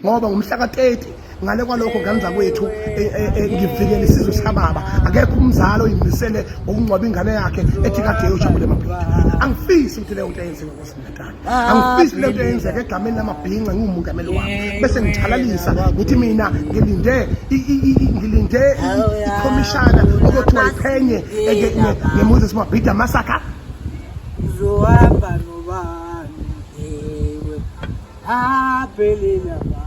Ngoba ngomhla ka-30, ngale kwalokho, ngane zakwethu, ngivikela isizwe sikababa. Akekho umzali oyimisele ngokungcwaba ingane yakhe ethi kade eyojabula eMabhida. Angifisi ukuthi leyo nto yenzeke KwaZulu-Natal, angifisi leyo nto yenzeke egameni lamabhinca. Ngiwumongameli wabo, bese ngithalalisa ngithi mina ngilinde ikhomishana okuthiwa iphenye ngeMoses Mabhida massacre. Uzohamba nobani? Ewe, aphelile ba,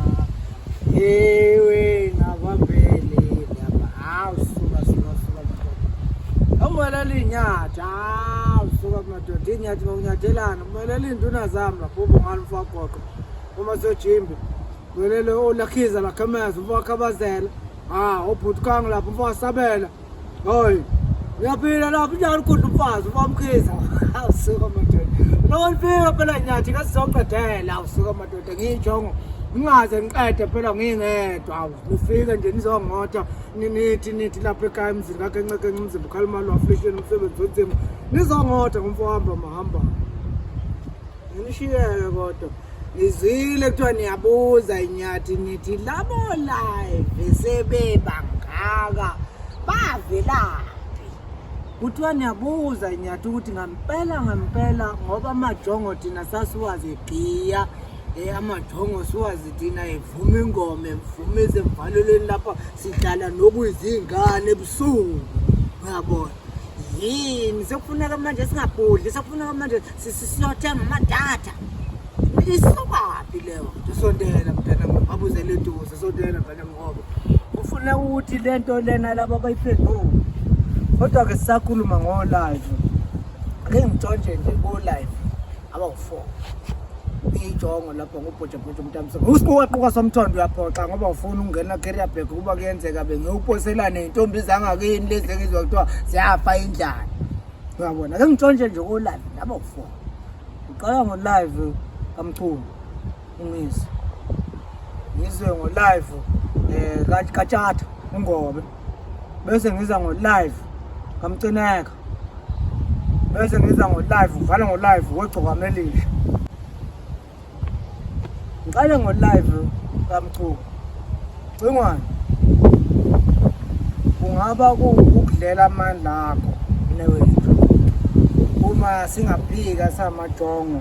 ewe, ngabaphelile ba. Hawu, suka, suka, suka madoda, awumelela iy'nyathi. Hawu, suka madoda, iy'nyathi ngokunyathelana. Umelela iy'nduna zami lapho, ubongani mfagoqo uma sojimbi, welele olakhiza lakhameza umfakhabazela. Ha, obhutkang lapho, umfakasabela. Hayi, uyaphila lapho njalo, ukudla umfazi ubamkhiza. Awusuka madoda, nolifika phela nyathi kasizoqedela. Awusuka madoda, ngiyijongo ngingaze ngiqede phela ngingedwa. Awu, nifike nje nizongotha, nithi lapha ekhaya emzini kakencekence, umzimba ukhalimali waflisheni, umsebenzi onzima, nizongotha ngumfo hamba mahamba nginishiyeke. Kodwa ngizwile kuthiwa niyabuza inyathi, nithi labo live sebebangaka bavelaphi. Kuthiwa niyabuza inyathi ukuthi ngampela ngempela, ngoba amajongo thina sasiwazi egiya, amajongo siwazi thina evuma ingoma, evuma ezemvalelweni lapha sidlala nokuyizingane ebusuku, uyabona yini? Sekufuneka manje singabhudli, sekufuneka manje siyothenga amadatha. Isukaphi leyo nto? Sondela mntana, babuzele eduze. Sondela mntana, ngoba kufuna ukuthi le nto lena laba bayiphendule. Kodwa-ke sisakhuluma ngo-live, ake ngitshontshe nje ko-live abawu-four. Ijongo lapho ngubhojabhoja umntamso, usiqukaquka somthondo, uyaphoxa ngoba ufuna ukungena career back. Kuba kuyenzeka bengiwuposelane iy'ntombi zangakini lezi engizwa kuthiwa ziyafa indlala, uyabona. Ake ngitshontshe nje ko-live laba wu-four. Ngiqala ngo-live kaMchunu, ungizwe, ngizwe ngo-live kaTshatha uNgobe, bese ngiza ngo-live kaMcineka, bese ngiza ngo-live, uvala ngo-live wegcokama elisha. Ngiqale ngo-live kaMchunu. Cingwane, kungaba ukudlela amandla akho mnewethu uma singaphika samajongo,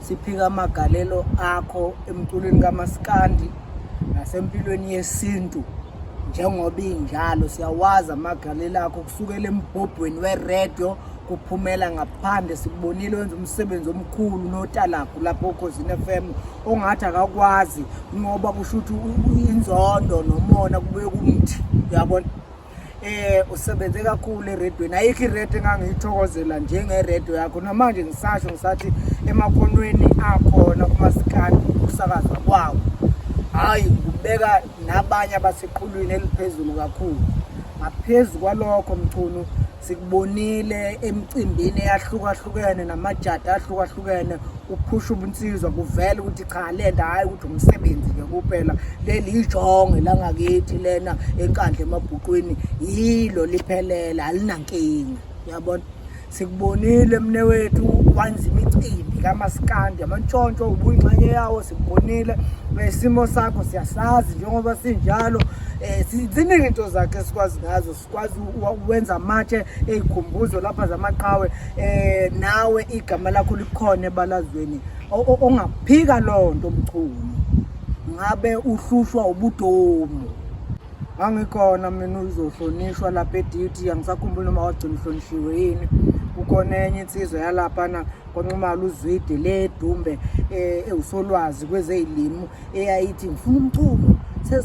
siphika amagalelo akho emculweni kamaskandi nasempilweni yesintu njengoba injalo. Siyawazi amagalelo akho kusukela embhobhweni we-radio kuphumela ngaphandle. Sikubonile wenza umsebenzi omkhulu notalagu lapho oKhozini FM, ongathi akakwazi ngoba kusho ukuthi inzondo nomona kubuye kumthi, uyabona. Usebenze kakhulu eredweni. Ayikho iredio engangiyithokozela njengeredio yakho. Namanje ngisasho, ngisathi emakhonweni akhona kumasikandi ukusakaza kwawo, hhayi, ngikubeka nabanye abaseqhulwini eliphezulu kakhulu. Ngaphezu kwalokho, Mchunu, sikubonile emicimbini eyahlukahlukene namajada ahlukahlukene, uphusha ubunsizwa, kuvele ukuthi cha, lento hhayi ukuthi umsebenzi nje kuphela, leli ijonge langakithi lena eNkandla emabhuqwini, yilo liphelele, alinankinga, uyabona. Sikubonile mne wethu wanza imicimbi kamaskandi, amantshontsho, ubuyingxenye yawo. Sikubonile, isimo sakho siyasazi njengoba sinjalo. Ziningi into zakhe esikwazi ngazo, sikwazi ukwenza amatshe ey'khumbuzo lapha zamaqhawe. Nawe igama lakho likhona ebalazweni. Ongaphika loo nto, Mchunu, ngabe uhlushwa ubudomu. Ngangikhona mina uzohlonishwa lapha e-DUT, angisakhumbuli noma wagcina uhlonishiwe yini. Kukhona enye insizwa yalaphana kwaNxumalo, uZwide le Dumbe, ewusolwazi kwezey'limu, eyayithi ngifuna uMchunu,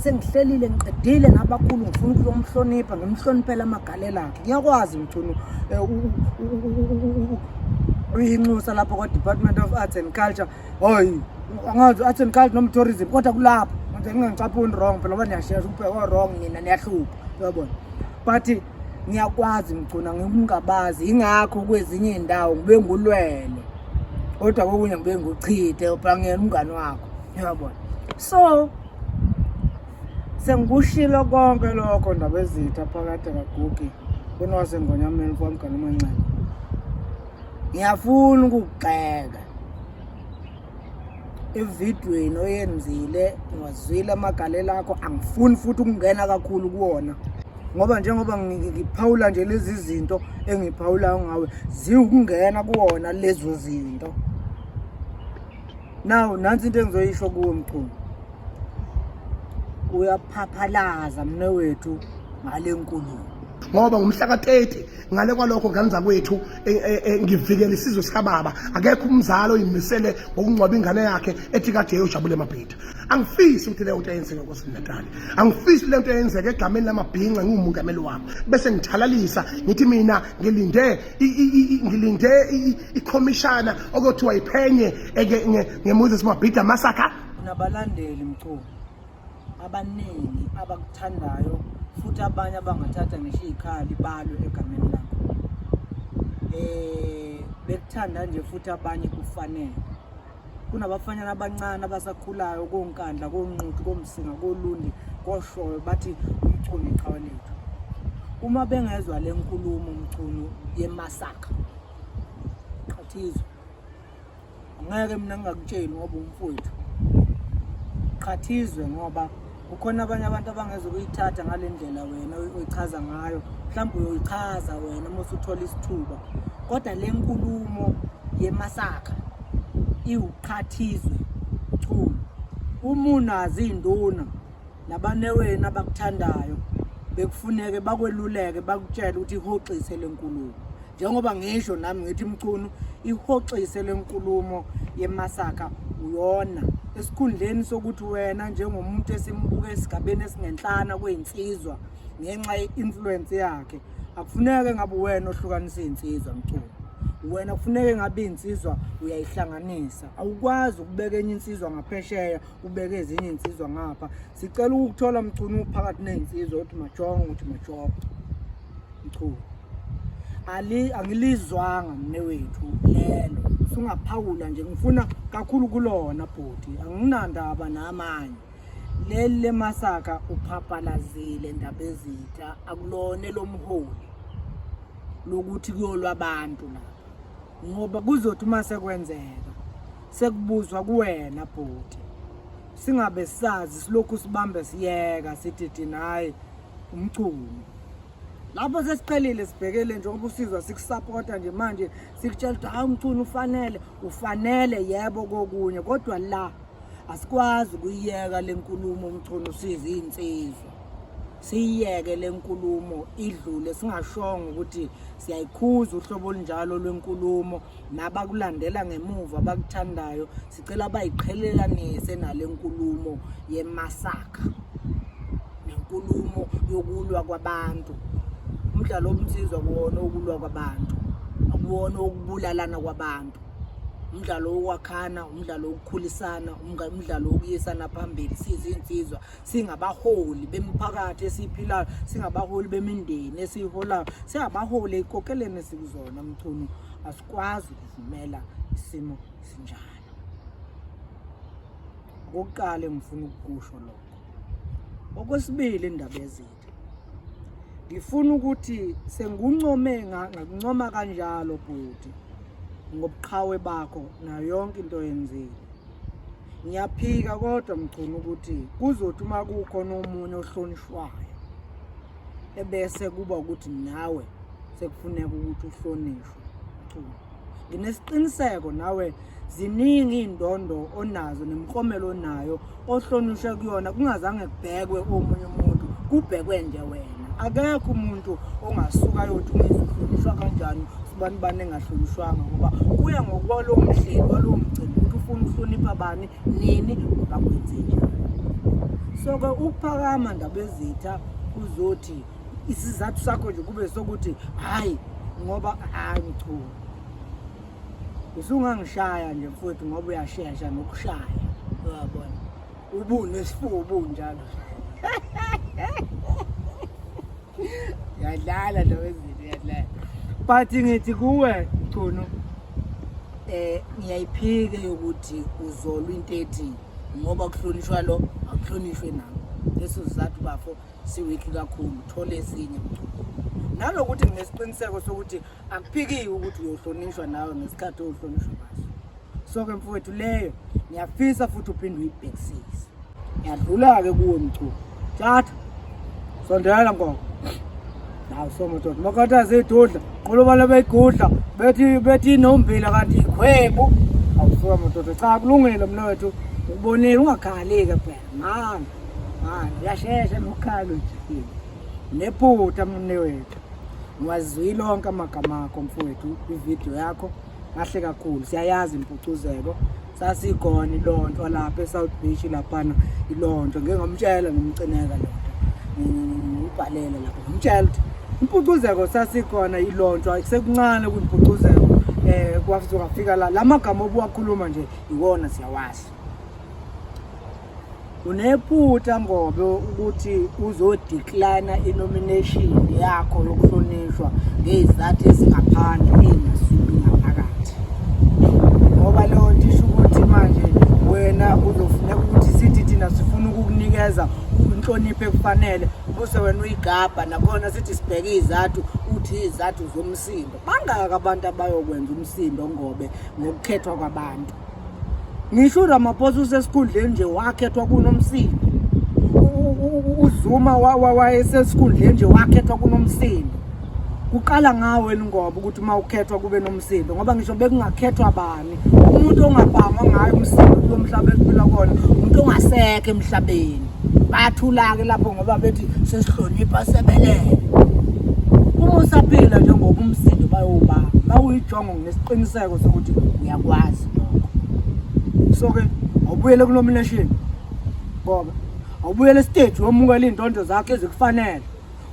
sengihlelile, ngiqedile nabakhulu, ngifuna ukuyomhlonipha, ngimhloniphele amagalelo akhe. Ngiyakwazi Mchunu, uyinxusa lapho kwa-Department of Arts and Culture. Hayi, angazi Arts and Culture noma Tourism, kodwa kulapho manje ngingangicaphuni wrong phela, ngoba niyashesha ukubheka wrong nina, niyahlupha, uyabona. But ngiyakwazi Mchunu, ngikungabazi, ingakho kwezinye iy'ndawo ngibe ngulwele, kodwa kokunye ngibe nguchithe phela, ngiyena umngani wakho, uyabona. So sengikushilo konke lokho, ndaba ezitha phakade kagugi kunowasengonyameni mfowamgane uManxeba. Ngiyafuna ukugxeka. Evidweni oyenzile ngiwazwile amagalelo akho, angifuni futhi ukungena kakhulu kuwona ngoba njengoba ngiphawula nje lezi zinto engiphawulayo ngawe ziwukungena kuwona lezo zinto. Now nansi into engizoyisho kuwe Mchunu, uyaphaphalaza mnewethu ngale nkulumo. Ngoba ngomhla ka-30 ngale kwalokho ngane zakwethu ngivikela isizwe sikababa. Akekho umzali oyimisele ngokungcwaba ingane yakhe ethi kade eyojabula emabhida. Angifisi ukuthi leyo nto eyenzeke KwaZulu-Natal, angifisi leyo nto eyenzeke egameni lamabhinca ngiwumongameli wabo, bese ngithalalisa ngithi mina ngilinde ngilinde ikhomishana okuthiwa iphenye nge-Moses Mabhida massacre. Unabalandeli Mchunu abaningi abakuthandayo futhi abanye abangathatha ngisho iy'khali balwe egameni lakho. Bekuthanda nje futhi abanye kufanele. Kunabafanyana abancane abasakhulayo koNkandla, koNquthu, koMsinga, koLundi, koShowe bathi uMchunu iqhawe lethu. Uma bengezwa le nkulumo Mchunu yemasakha, qhathizwe. Angeke mina ngingakutsheli ngoba umfowethu. Qhathizwe ngoba kukhona abanye abantu abangeze ukuyithatha ngale ndlela wena oyichaza ngayo. Mhlawumbe uyoyichaza wena uma usuthola isithuba. Kodwa le nkulumo yemasakha iwuqhathizwe Mchunu. Uma unazo iy'nduna nabanewenu abakuthandayo bekufuneke bakweluleke bakutshele ukuthi ihoxise le nkulumo. Njengoba ngisho nami ngithi Mchunu ihoxise le nkulumo yemasakha uyona esikhundleni sokuthi wena njengomuntu esimbuka esigabeni esingenhlana kweyinsizwa ngenxa ye-influence yakhe, akufuneke ngabe uwena ohlukanisa iy'nsizwa Mchunu. Wena kufuneke ngabe iy'nsizwa uyayihlanganisa. Awukwazi ukubeka enye insizwa ngaphesheya ubeke ezinye iy'nsizwa ngapha. Sicela ukukuthola Mchunu phakathi ney'nsizwa uthi majongo, uthi majongo Mchunu. Ali angilizwanga mnewethu lelo, usungaphawula nje, ngifuna kakhulu kulona bhuti, anginandaba namanye. Leli lemasaka uphaphalazile ndaba ezitha, akulona elomholi lokuthi kuyolwa abantu lapha, ngoba kuzothi uma sekwenzeka sekubuzwa kuwena bhuti, singabe sazi silokhu sibambe siyeka sithi thina hhayi uMchunu. Lapho sesiqhelile sibhekele njengoba usizwa sikusapota nje manje sikutshela ukuthi hayi uMchunu ufanele, ufanele yebo kokunye, kodwa la asikwazi ukuyiyeka le nkulumo Mchunu usiza iy'nsizwa. Siyiyeke le nkulumo idlule singashongo ukuthi siyayikhuza uhlobo olunjalo lwenkulumo, nabakulandela ngemuva abakuthandayo sicela bayiqhelelanise nale nkulumo yemasakha nenkulumo yokulwa kwabantu. Umdlalo wobunsizwa kuwona okulwa kwabantu, akuwona okubulalana kwabantu. Umdlalo wokwakhana, umdlalo wokukhulisana, umdlalo wokuyisana phambili. Sizinsizwa, singabaholi bemiphakathi esiyiphilayo, singabaholi bemindeni esiyiholayo, singabaholi ey'kokeleni esikuzona Mchunu. Asikwazi ukuvumela isimo sinjalo. Okokuqala engifuna ukukusho lokho. Okwesibili, indaba yezitha, ngifuna ukuthi senguncome ngakuncoma kanjalo bhuti ngobuqhawe bakho nayo yonke into oyenzile. Ngiyaphika kodwa Mchunu ukuthi kuzothi uma kukhona omunye ohlonishwayo ebese kuba ukuthi nawe sekufuneka ukuthi uhlonishwe Mchunu. Nginesiqiniseko nawe ziningi iy'ndondo onazo nemiklomelo onayo ohlonishwe kuyona kungazange kubhekwe omunye umuntu, kubhekwe nje wena. Akekho umuntu ongasuka ayothi ungizwe uhlonishwa kanjani sibani bani engahlonishwanga, ngoba kuya ngokwalowo mhleli walowo mcimbi ukuthi ufuna ukuhlonipha bani nini ngoba kwenze njani. So-ke ukuphakama ndaba ezitha uzothi isizathu sakho nje kube sokuthi hhayi ngoba hhayi Mchunu usungangishaya nje mfowethu ngoba uyashesha nokushaya, uyabona ubunesifuba unjalo. Uyadlala lo wezinto, uyadlala. But ngithi kuwe Mchunu, ngiyayiphika yokuthi uzolwa into ethi ngoba kuhlonishwa lo akuhlonishwe nami. Leso sizathu bafo siwiki kakhulu, thola esinye Mchunu. Nalokuthi nginesiqiniseko sokuthi akuphikiwe ukuthi uyohlonishwa nawe ngesikhathi oyohlonishwa ngaso. So-ke mfowethu leyo ngiyafisa futhi uphinde uyibhekisise. Ngiyadlula-ke kuwe mchunu. Tjatha. Sondela nkomo. Hawu somadoda, makathaze idudla, nqolobane beyigudla, bethi bethi inombila kanti ikhwebu. Hawu somadoda, cha kulungile mnowethu. Ukubonile ungakhali-ke phela. Mani, mani, uyashesha nokukhala nje. Nephutha mnewethu. Ngiwazwile onke amagama akho mfowethu kwividiyo yakho. Kahle kakhulu. Siyayazi impucuzeko. Sasikhona ilonto lapha eSouth Beach laphana ilonto. Ngike ngamtshela ngimcineka lonto. Ngibhalele lapha ngimtshela ukuthi impucuzeko sasikhona ilonto akusekuncane kwimpucuzeko kwafuze kwafika la lamagama obuwakhuluma nje iwona siyawazi. Unephutha Ngobe ukuthi uzodecline inomination yakho yokuhlonishwa ngezizathu ezingaphandle ey'ngasuki ngaphakathi. Ngoba leyo nto isho ukuthi manje wena uzofuneka ukuthi sithi thina sifuna ukukunikeza inhlonipho ekufanele ubuse wena uyigabha nakhona sithi sibheke iy'zathu uthi iy'zathu zomsindo. Bangaki abantu abayokwenza umsindo Ngobe ngokukhethwa kwabantu? Ngisho uRamaphosa usesikhundleni nje wakhethwa kunomsindo. UZuma wayesesikhundleni nje wakhethwa kunomsindo. Kuqala ngawe ngoba ukuthi uma ukhethwa kube nomsindo ngoba ngisho bekungakhethwa bani umuntu ongabangwa ngayo umsindo kulo mhlaba esiphila kona umuntu ongasekho emhlabeni. Bayathula-ke lapho ngoba bethi sesihlonipha sebelele. Uma usaphila njengoba umsindo bayowubamba, bawuyijongo nginesiqiniseko sokuthi uyakwazi lokho. So-ke awubuyele kunomination ngoba awubuyele esiteji uyomukela iy'ndondo zakho ezikufanele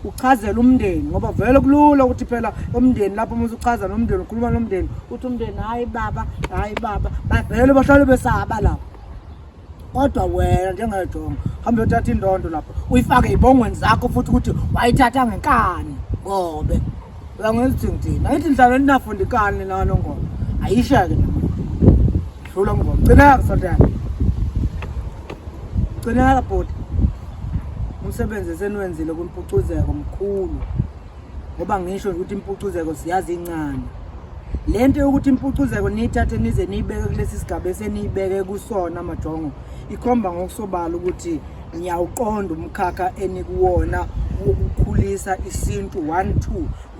uchazele umndeni ngoba vele kulula ukuthi phela umndeni lapho uma usuchaza nomndeni ukhuluma nomndeni uthi umndeni hayi baba hayi baba bavele bahlale besaba lapho kodwa wena njengejongo hambe uyothatha indondo lapho uyifake ey'bongweni zakho futhi ukuthi wayithatha ngenkani ngobe uyangenza ukuthi ngithini angithi nihlale ninafunda inkani nalo ngoba ayisheke nami dlula ngoma gcineka sodana gcineka bhuti umsebenzi eseniwenzile kwimpucuzeko mkhulu ngoba ngisho ukuthi impucuzeko siyazi incane le nto yokuthi impucuzeko niyithathe nize niyibeke kulesi sigaba eseniyibeke kusona majongo ikhomba ngokusobala ukuthi niyawuqonda umkhakha enikuwona wokukhulisa isintu 1 2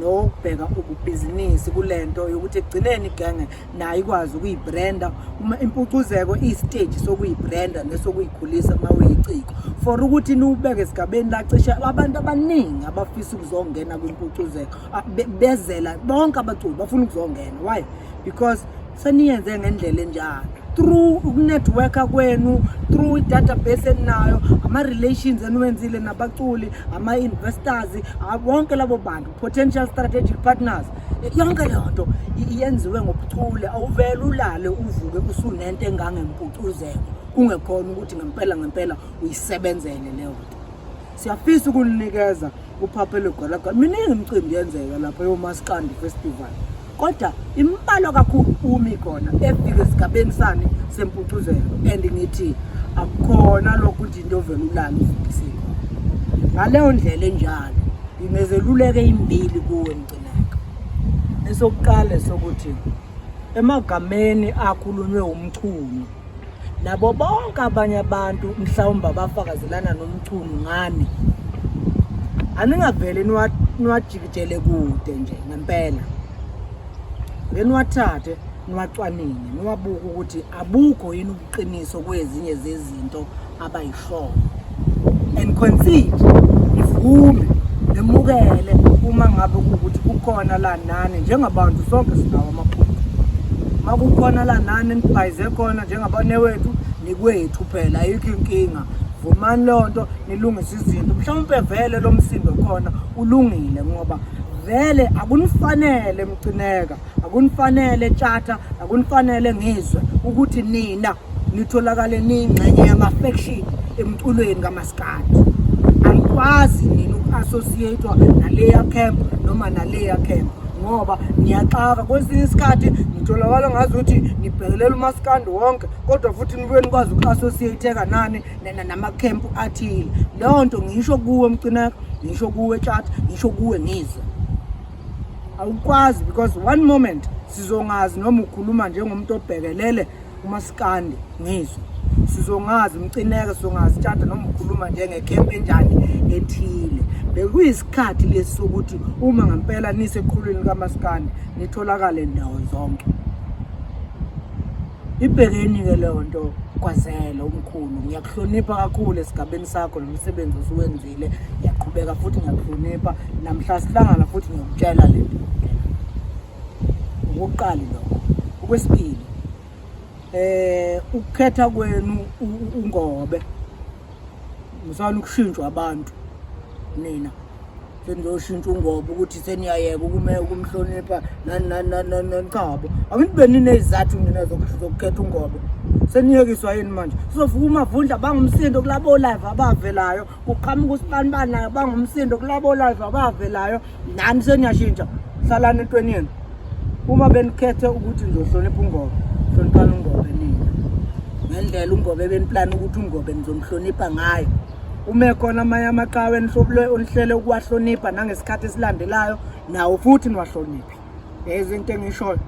nowokubheka ububhizinisi kule nto yokuthi ekugcineni igenge nayo ikwazi ukuyibrenda uma impucuzeko iyisiteji sokuyibrenda nesokuyikhulisa uma uyiciko for ukuthi niwubeke esigabeni lacishe abantu abaningi abafisa ukuzongena kwimpucuzeko bezela bonke abaculi bafuna ukuzongena why because seniyenze ngendlela enjalo through ukunetworka kwenu through i-database eninayo ama-relations eniwenzile nabaculi ama-investors bonke labo bantu potential strategic partners yonke leyo nto iyenziwe ngobuchule awuvele ulale uvuke usunento engangempucuzeko kungekhona ukuthi ngempela ngempela uyisebenzele leyo nto siyafisa ukunikeza uphaphelo gwalagwala miningi imicimbi yenzeka lapha yomaskandi festival kodwa imbalwa kakhulu umi khona efike esigabeni sani sempucuzeko and ngithi akukhona lokhu ukuthi into ovele ulale uvukisile ngaleyo ndlela enjalo nginezeluleko ezimbili kuwe mgcineka esokuqala sokuthi emagameni akhulunywe umchunu nabo bonke abanye abantu mhlawumbe abafakazelana nomchunu ngani aningavele niwajikijele kude nje ngempela ake niwathathe niwacwaninge niwabuke ukuthi abukho yini ubuqiniso kwezinye zezinto abayishoyo and concede nivume nemukele uma ngabe kuwukuthi kukhona la nani njengabantu sonke sinawo amaphutha uma kukhona la nani nibhayize khona njengabanewethu nikwethu phela ayikho inkinga vumani leyo nto nilungise izinto mhlawumpe vele lo msindo khona ulungile ngoba vele akunifanele mcineka akunifanele tshatha akunifanele ngizwe ukuthi nina nitholakale niyingxenye yama-faction emculweni kamaskandi anikwazi nina uku-associate-wa naleya camp noma naleya camp ngoba niyaxaka kwesinye isikhathi nitholakala ngazuthi nibhekelela umaskandi wonke kodwa futhi nibuye nikwazi uku-associate-eka nani namakhempu athile leyo nto ngisho kuwe mcineka ngisho kuwe tshatha ngisho kuwe ngizwe awukwazi because one moment sizongazi noma ukhuluma njengomuntu obhekelele Umasikandi ngizwe sizongazi umcineke sizongazi tshata noma ukhuluma njengekhemp enjani ethile. Bekuyisikhathi lesi sokuthi uma ngempela niseqhulwini kamasikandi nitholakale ndawo zonke. Ibhekeni-ke leyo nto Gwazela umkhulu, ngiyakuhlonipha kakhulu esigabeni sakho nomsebenzi osuwenzile, ngiyaqhubeka futhi ngiyakuhlonipha namhla sihlangana futhi ngiyokutshela le nto. Okokuqala lokho. Okwesibili, ukukhetha kwenu uNgobe musani ukushintshwa abantu nina senizoshintsha uNgobe ukuthi seniyayeka ukume ukumhlonipha nani nani nani nani nani chabo angithi beninezizathu nina zokukhetha uNgobe seniyekiswa yini manje sizovuka uMavundla bangumsindo kulabo live abavelayo kuqhamuka usibanibani nayo bangumsindo kulabo live abavelayo nani seniyashintsha hlalani entweni yenu uma benikhethe ukuthi nizohlonipha uNgobe hloniphani uNgobe nina ngendlela uNgobe beniplana ukuthi uNgobe nizomhlonipha ngayo uma ekhona amanye amaqhawe enihlele ukuwahlonipha nangesikhathi esilandelayo nawo futhi niwahloniphe yezwa into engishoyo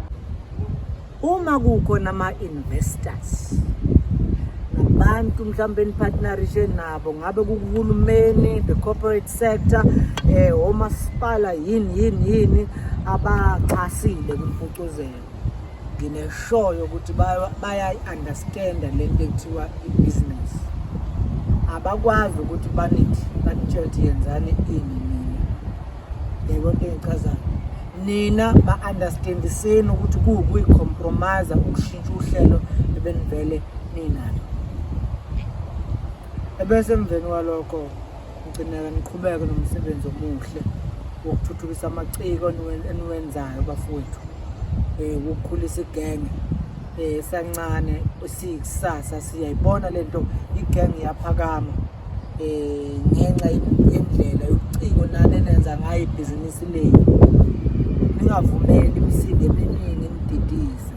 uma kukhona ama-investors nabantu mhlawumbe enipartnerishe nabo ngabe kukuhulumeni the corporate sector omasipala yini yini yini abaxhasile kwimpucuzelo ngineshoyo yokuthi bayayi-understanda le nto ekuthiwa i-business abakwazi ukuthi banithi banitshele ukuthi yenzani ini nini yebo into engichazayo nina ba-understandiseni ukuthi kuwukuyicompromise ukushintsha uhlelo ebenivele ninalo ebese emveni kwalokho ngigcineka niqhubeke nomsebenzi omuhle wokuthuthukisa amaciko eniwenzayo bafowethu um wokukhulisa igenge um sancane siyikusasa siyayibona le nto igenge iyaphakama um ngenxa yendlela yobuciko nani enenza ngayo ibhizinisi lenu ningavumeli imisindo eminingi inididise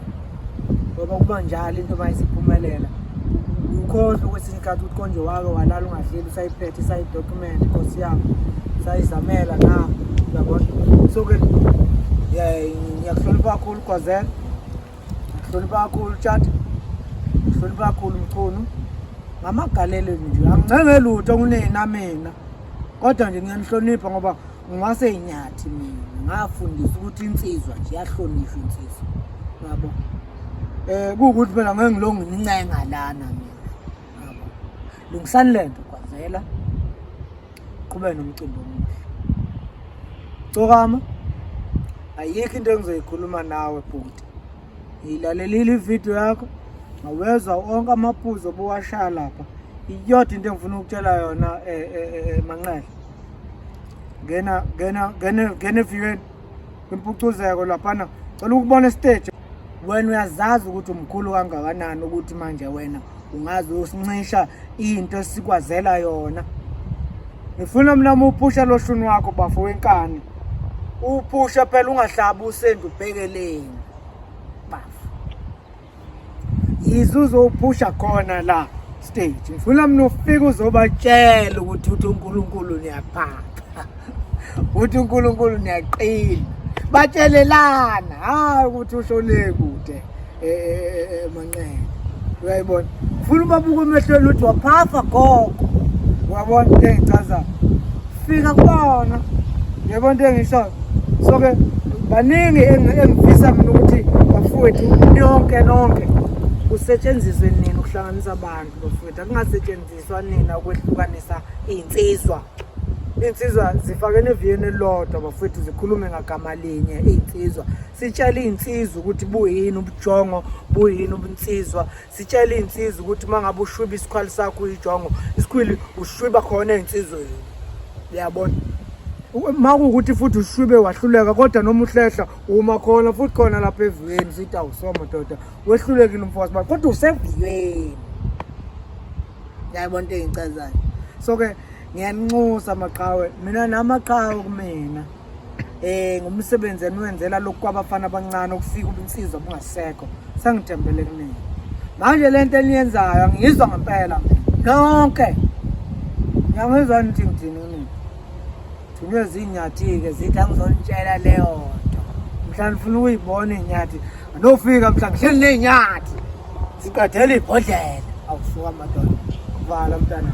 ngoba kuba njalo into uma isiphumelela ukhohlwe kwesinye isikhathi ukuthi konje wake walala ungadleli usayiphethe isayidocument nkosi yami usayizamela na uyabona so-ke ngiyakuhlonipha kakhulu Gwazela ngiyakuhlonipha kakhulu Tshatha ngiyakuhlonipha kakhulu Mchunu ngamagalelo nje angincenge lutho kunina mina kodwa nje ngiyanihlonipha ngoba ngiwaseyinyathi mina ngafundisa ukuthi insizwa nje iyahlonishwa insizwa yabo kuwukuthi phela ngeke ngilonge ngincenga lana mina yabo lungisani lento Gwazela qhubeke nomcimbi omuhle Cokama ayikho into engizoyikhuluma nawe bhuti ngiyilalelile ividiyo yakho ngawezwa onke amaphuzu obuwashaya lapha iyodwa into engifuna ukutshela yona Manqele ngena ngena ngena ngena eviyweni kwimpucuzeko laphana cela ukubona esiteji wena uyazazi ukuthi umkhulu kangakanani ukuthi manje wena ungaze usincisha into esikwazela yona ngifuna mina uma uphusha lo shuni wakho bafo wenkani uphushe phela ungahlabi usende ubhekeleni bafo yize uzophusha khona la stage ngifuna mina ufike uzobatshela ukuthi uthi uNkulunkulu niyaphapha uthi uNkulunkulu niyaqina batshelelana hayi ukuthi usho le kude emanqele uyayibona ufuna ubabuka emehlweni uthi waphafa gogo uyabona into engichazayo fika kubona yebo into engishoyo so-ke baningi engifisa mina ukuthi bafowethu nonke nonke kusetshenziswe nini ukuhlanganisa abantu bafowethu akungasetshenziswa nina ukwehlukanisa iy'nsizwa iy'nsizwa zifakene eviyeni elilodwa bafowethu zikhulume ngagama linye iy'nsizwa sitshele iy'nsizwa ukuthi buyini ubujongo buyini ubunsizwa sitshele iy'nsizwa ukuthi uma ngabe ushwiba isikhwali sakho uyijongo isikhwili ushwiba khona ey'nsizweni uyabona uma kuwukuthi futhi ushwibe wahluleka kodwa noma uhlehla uma khona futhi khona lapha eviyweni sithi awusoma doda wehlulekile umfowethu kodwa useviyweni yayibona into engichazayo so-ke ngiyaninxusa maqhawe mina namaqhawe kumina ngomsebenzi eniwenzela lokhu kwabafana abancane okufika ubunsizwa bungasekho sengithembele kunina manje le nto eniyenzayo angiyizwa ngempela nonke ngiyangizwa nithi ngithini kunina thunywe zinyathi-ke zithi angizonitshela leyo nto mhla nifuna ukuyibona iy'nyathi anofika mhla ngihleli ney'nyathi Siqedela ibhodlela. Awusuka madoda. Vala mntana.